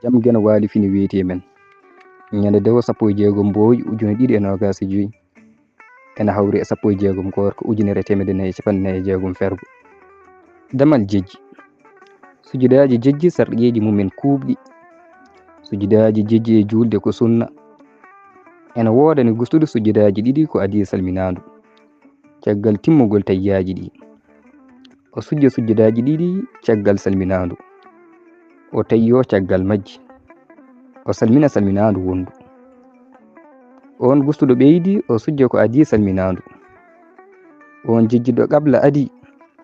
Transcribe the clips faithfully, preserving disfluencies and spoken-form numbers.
Jam Geno Waali fini weeti e men. Ñande dewo sappo e jeegom mbooy ujune ɗiɗi e noogaas e joy. Ena hawri e sappo e jeegom koorka ujunere e teemedde nayi e capanɗe nayi e jeegom fergo. Damal jejji. Sujudaaji jejji sarɗiyeeji mum en kuuɓɗi. Sujudaaji jejji e juulde ko sunna. Ena woodani gustuɗo sujudaaji ɗiɗi ko adii salminaandu. Caggal timmugol tayyaaji ɗi. O sujja sujjudaaji ɗiɗi caggal salminaandu. O tayyoo caggal majji. O salmina salminaandu wondu. Oon gustuɗo ɓeydi o sujja ko adii salminaandu. Oon jejjiɗo qabla adii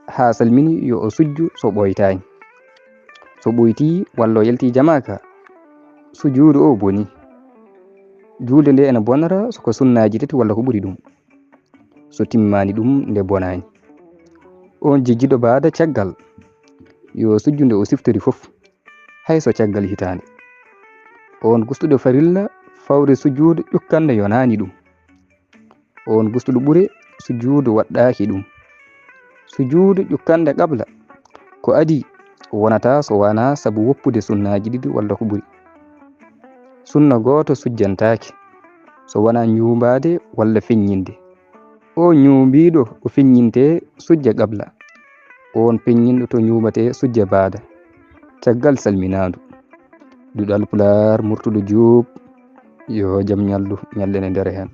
haa salmini yo o sujju so ɓooytaani. So ɓooytii walla o yaltii jamaa ka, sujuudu o bonii. Juulde nde ena bonata so ko sunnaaji tati walla ko ɓuri ɗum. So timmaani ɗum nde bonaani. Oon jejjiɗo baada caggal yo sujju nde o siftori fof, hay so caggal hitaande. Oon gustuɗo farilla fawre sujuudu ƴukkannde yonaani ɗum. Oon gustuɗo ɓure sujuudu waɗɗaaki ɗum. Sujuudu ƴukkannde qabla ko adii wonata so wanaa sabu woppude sunnaaji ɗiɗi walla ko ɓuri. Sunna gooto sujjantaake so wanaa ñuumbaade walla feññinde. O ñuumbiiɗo o feññintee sujja qabla. Oon peññinɗo to ñuubatee sujja baada. Caggal salminaandu. Duɗal Pulaar Murtuɗo Juup. Yo jam ñallu ñallen e nder heen.